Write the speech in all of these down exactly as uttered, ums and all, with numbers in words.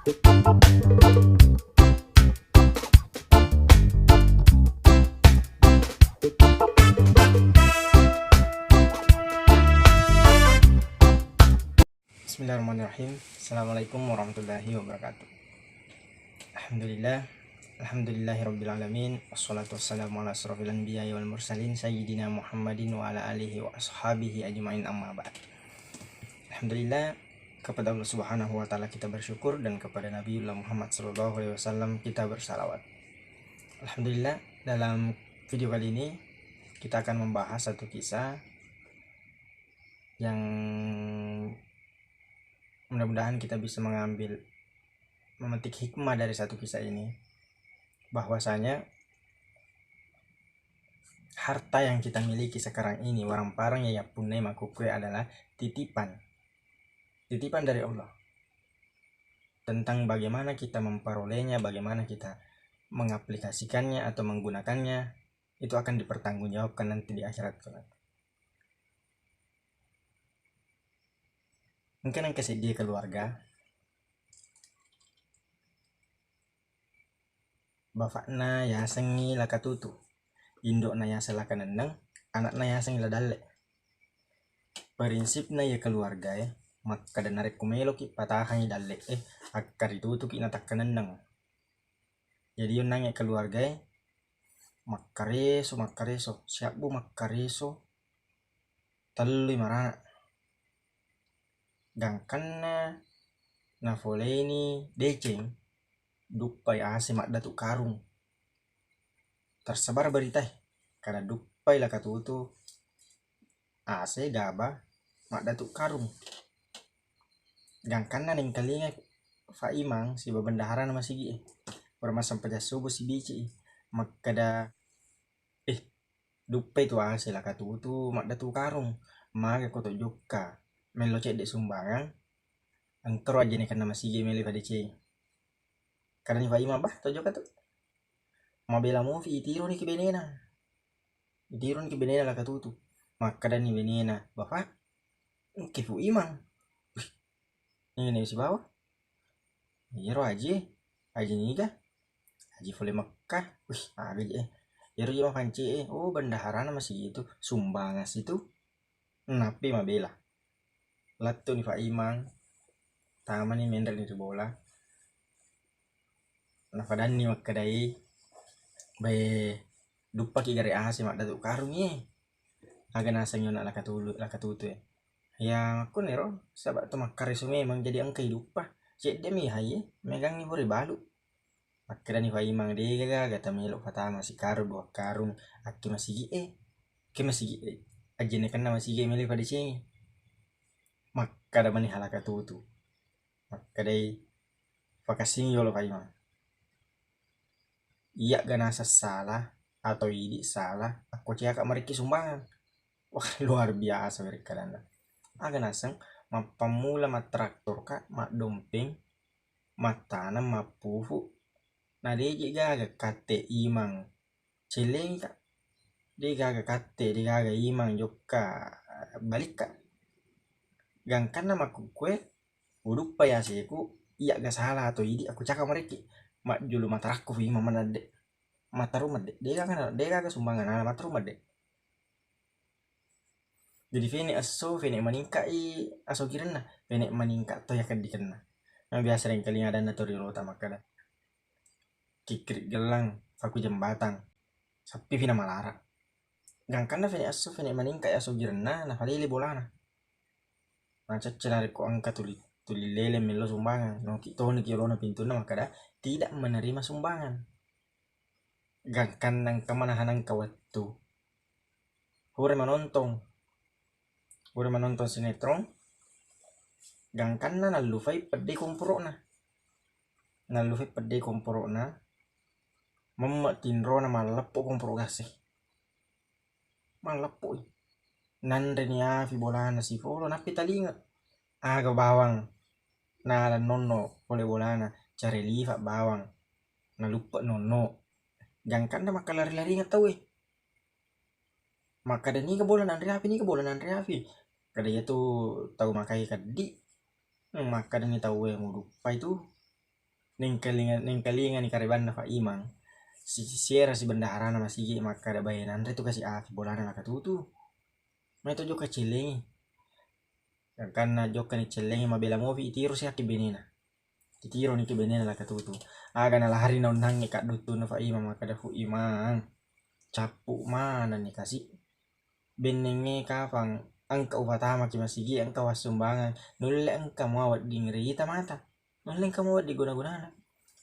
Bismillahirrahmanirrahim. Assalamualaikum warahmatullahi wabarakatuh. Alhamdulillah. Alhamdulillahirabbil alamin. Wassalatu wassalamu ala asrofil anbiya'i wal mursalin sayyidina Muhammadin wa ala alihi wa ashabihi ajmain, amma ba'd. Alhamdulillah, kepada Allah Subhanahu wa Ta'ala kita bersyukur dan kepada Nabiullah Muhammad sallallahu alaihi wasallam kita bersalawat. Alhamdulillah, dalam video kali ini kita akan membahas satu kisah yang mudah-mudahan kita bisa mengambil, memetik hikmah dari satu kisah ini, bahwasanya harta yang kita miliki sekarang ini, warang-parang yang punnai makkukue, adalah titipan. Titipan dari Allah. Tentang bagaimana kita memperolehnya, bagaimana kita mengaplikasikannya atau menggunakannya, itu akan dipertanggungjawabkan nanti di akhirat kelak. Engka nengka seddie keluarga, bapakna yasengngi La Katutu, indokna yaseng La Kanenneng, anakna yasengngi La Dalle. Prinsipna iya keluargae makkeda, narekko meloki patahangi dalle'e, akkaritutuki natakkanenneng. Jadi onnangnge keluargae makkareso, makkareso, siabbu makkareso, tellui marana. Gangkanna nafoleni deceng, duppai ase maddatu karung. Tersebar beritae, kada duppai La Katutu ase gaba maddatu karung. Gangkanna nengkalinga Fa Imang siba bendaharana masigi'e, pura massempajang subuh sibici i, makkeda, "Eh, duppai tu ase La Katutu maddatu karung, maga ko to jokka mello cedde sumbangang, engkaro ajjenekenna masigi melo fadeceng." Kadani Fa Imang, "Bah, to jokka tu." Mabela mofi, itironi ki benena. Itironi ki benena La Katutu. Makkedani benena, "Bapak, engke Fu Imang." "Wih, ini sibawa?" "Iyaro Aji, Aji niga?" "Aji Fole Mekka." "Wih, aga je, eh." "Iyaro je mapanci e." "Oh, bendaharana masigi itu, sumbangan situ." Nappi mabela. Lettuni Fa Imang, tamani menre ni ri bola. Nafadanni makkedai, "Bae, duppaki gare ase maddatu karung e. Aga nasengngi ona La Katulu-, La Katutu e?" "Ya makkuniro, saba to makkareso memang, jadi engkai duppa. Ceddemi hai e, megangngi pura balu." Makkedani Fa Imang, "Degaga tamelo fatama sikarung dua karung akki masigi e. Ke masigi e, ajjenekenna masigi e melo fadecengi." Makkeda mani La Katutu, makkedai, "Fakassingi yolo Fa Imang. Iyagga naseng sala atau idi sala, akko ciaka marekki sumbangan." Wah, luar biasa werekkadanna. Aga naseng, mappammula mattraktorka, maddompeng, mattaneng, mappufu, na deje gaga katte Imang cellengika. De gaga katte, de gaga Imang jokka balikka. Gangkanna makkukkue, uduppai aseku, iyagga sala atau idi akko caka marekki. Majjulu matarakku Imang manadde. Mataru medde. De gaga, de gaga sumbangan, mataru medde. Jadi fene esso, fene maningka i asogirenna, fene maningka to yakeddikenna. Na biasa rengkalinga adanna to ri rota makkeda, "Kikkiri gellang, faku jembatang, sappi fina malara." Gangkanna fene esso, fene maningka i asogirenna, nafalele bolana. Macecce narekko engka tuli, tuli lele mello sumbangan, noki toniki yolona pintunna makkeda, "Tidak menerima sumbangan." Gangkanna engka manaha nengka wettu, pura manontong, pura manontong sinetron, gangkanna nallufai pedde komporo'na, nallufai pedde komporo'na, memme tinrona malleppo komporo gas e. Malleppo i. Nanreni afi bolana sifolo, nappi talinga. Aga bawang nala nonno pole bolana, care lifa bawang, naluppe nonno. Gangkanna makkalari-laringeng tauwe. Makkeda, "Niga bola nanre afi, niga bola nanre afi?" Kada iyatu tau makai keddi. Hmm, makkedani tauwe, "Muduppai tu." Nengkalinga-, nengkalingani karebanna Fa Imang. Si-, siera si bendaharana masigi makkada, "Bae, nanre tu kasi api bolana lakatutu." Mai to jokka cellengi. Gangkanna jokka ni cellengi, mabela mopi itiro si aki benena. Itiro ni ki benena lakatutu. Aga nalari naunnangi kadduttunna Fa Imang makkada, "Fu Imang, cappu manenni kasi. Bennengnge kapang engka upatamaki masigi, engka wassumbangeng, nulle engka mua wedding rita mata. Nulle engka mua wedding guna-gunana.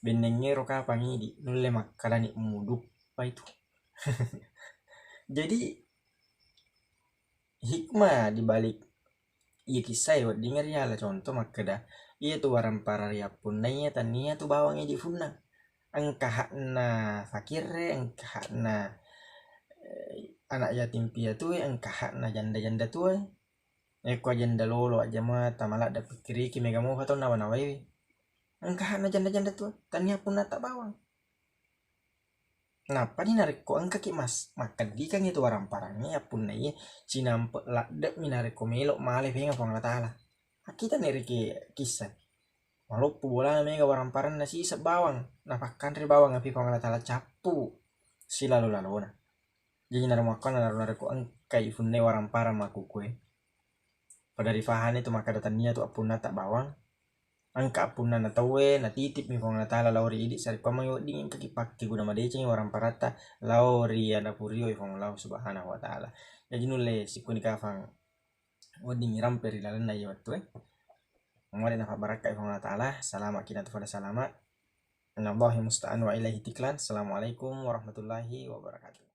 Bennengnge ro kapang idi, nulle makkalani muduppai tu." Jadi hikmah di balik iya kissae weddingnge riala contoh makkeda, iyatu waramparang riappunnai iya tania tu bawang idi funna. Engka hakna fakirre, engka hakna, eh, anak yatim piatue, engka hakna janda-janda tue. Ekko janda lolo ajjama tamaladde pikkiriki mega mopa tau nawa-nawaiwi. Engka hakna janda-janda tue, tania punna ta bawang. Nappani narekko engkaki mas-, makkeddikangngi tu waramparangnge, yappunnaiye sinampe ladde'mi narekko melo male fenga Puang Allah Taala. Akkitani ri ki-, kissa. Maloppo bolana mega waramparanna siseng bawang, napakkanre bawang api Puang Allah Taala cappu silalo-lalona. Jaji naro makkuannanaro narekko engkai funnai waramparang makkukue, pada rifahani tu makkeda tania tu appunnata bawang, engka appunnana tauwe, natitipmi Puang Allah Taala lao ri idi sarekkuammengngi wedding engkaki pakkeguna madecengngi waramparatta lao ri adapurio Puang Allah Subhanahu wa Taala. Jaji nulle sikkuni kafang wedding irampe ri lalenna iya wettue. Mari nafabbarakkai Puang Allah Taala, salama'ki natu pada salama. Anallahi musta'an wa ilaihi tiklan. Assalamualaikum warahmatullahi wabarakatuh.